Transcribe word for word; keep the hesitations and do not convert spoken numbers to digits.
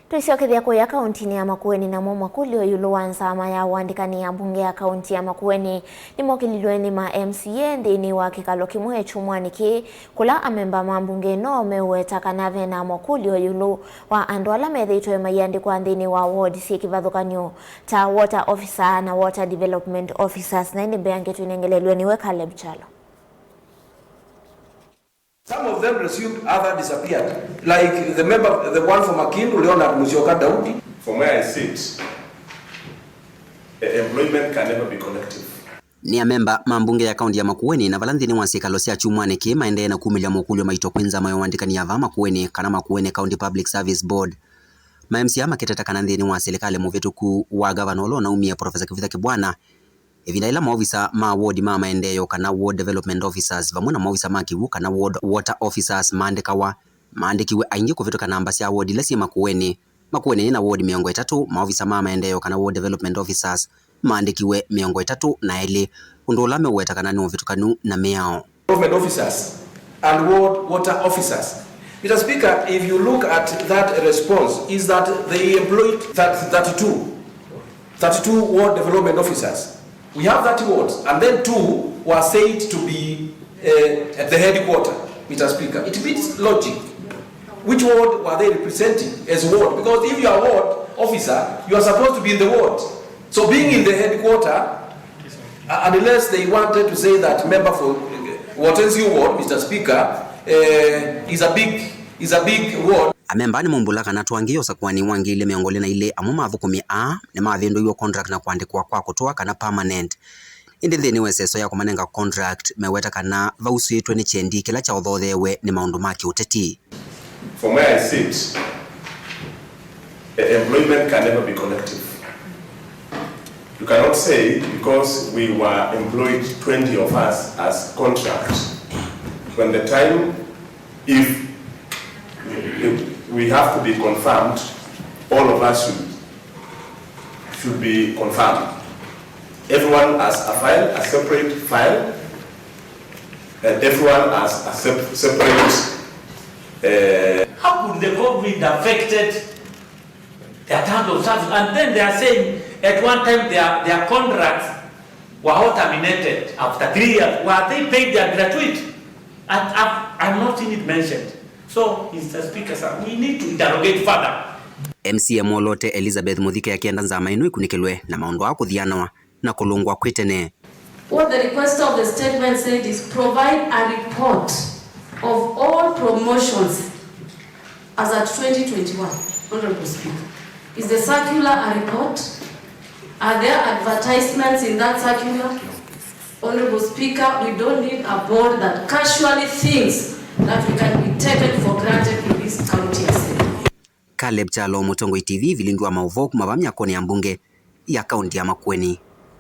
Tũisyokethya kũya kaũntinĩ ya Makueni, namo makũlyo ĩũlũ wa nzama ya ũandĩkani ya mbunge ya kaũnti ya Makueni nĩmokĩlilw'e nĩ ma M C A nthĩnĩ wa kĩkalo kĩmwe kyumwanĩ kĩĩ, kũla amemba ma mbunge ĩno meũweta kana ve na makũlyo ĩũlũ wa andũ ala methĩĩtwe maiandĩkwa nthĩnĩ wa ward syĩ kĩvathũkany'o ta water officer na water development officers. Na ĩndĩ mbeange twĩnengelelw'e nĩwe Caleb Kyalo. Some of them resumed, other disappeared. Like the member, the one for Makindu, Leonard Musyoka Daudi. From where I sit, e- employment can never be collective. Nĩ amemba ma mbunge ya kaũnti ya Makueni na vala nthĩnĩ wa syĩkalo sya kyumwanĩ kĩĩ maendee na kumĩlya mokũlyo maito kwĩ nzama ya ũandĩkani ya vaa Makueni kana Makueni County Public Service Board. Ma M C A makĩteta kana nthĩnĩ wa silikalĩ mũvĩtũku wa ngavana ũla ũnaumie, Professor Kivutha Kibwana, ĩvinda yĩla maovisa ma ward ma maendeeo kana ward development officers vamwe na maovisa ma kĩw'ũ kana ward water officers maandĩkawa, maandĩkiwe aingĩ kũvĩtũka namba sya ward ila syĩ Makueni. Makueni yĩna ward mĩongo ĩtatũ, maovisa ma maendeeo kana ward development officers maandĩkiwe mĩongo ĩtatũ na elĩ, ũndũ ũla meũweta kana nĩ ũvĩtũkanu na mĩao. Development officers and ward water officers. Mister Speaker, if you look at that response, is that they employed thirty-two, thirty-two ward development officers. We have thirty wards, and then two were said to be uh, at the headquarter, Mister Speaker. It beats logic. Which ward were they representing as ward? Because if you are ward officer, you are supposed to be in the ward. So being in the headquarter, uh, unless they wanted to say that member for Watensio ward, Mister Speaker, uh, is a big is a big ward. Amemba nĩmaumbũla kana twangi ya ũsakũani wa ngili ilĩ mĩongo ĩlĩ na ilĩ, amwe ma athũkũmi aa nĩmavĩndũiwe contract na kũandĩkwa kwa kũtũa kana permanent. Ĩndĩ nthĩnĩ wa ĩseso ya kũmanenga contract, meweta kana vausũĩtwe nĩ kyendi kĩla kyaothootheewe nĩ maũndũ ma kĩũteti. From where I sit, e- employment can never be collective. You cannot say because we were employed twenty of us as contract, when the time, if we have to be confirmed, all of us should, should be confirmed. Everyone has a file, a separate file, and everyone has a sep- separate uh, How could the COVID affected their terms of service? And then they are saying at one time their, their contracts were all terminated after three years. Were they paid their gratuity? I, I, I've not seen it mentioned. So, Mister Speaker, sir, we need to interrogate further. M C A Mwolote Elizabeth Mũthike akĩenda nzama ĩno ĩkunĩkĩlwe na maũndũ aa kũthianawa na kũlũngwa kwĩ tene. What the requester of the statement said is provide a report of all promotions as at twenty twenty-one, Honorable Speaker. Is the circular a report? Are there advertisements in that circular? Honorable Speaker, we don't need a board that casually thinks that we can be taken for granted in this county assembly. Caleb Kyalo, Mũtongoi T V, vilingi wa maũvoo kuma vaa myakonĩ ya mbunge ya kaũnti ya Makueni.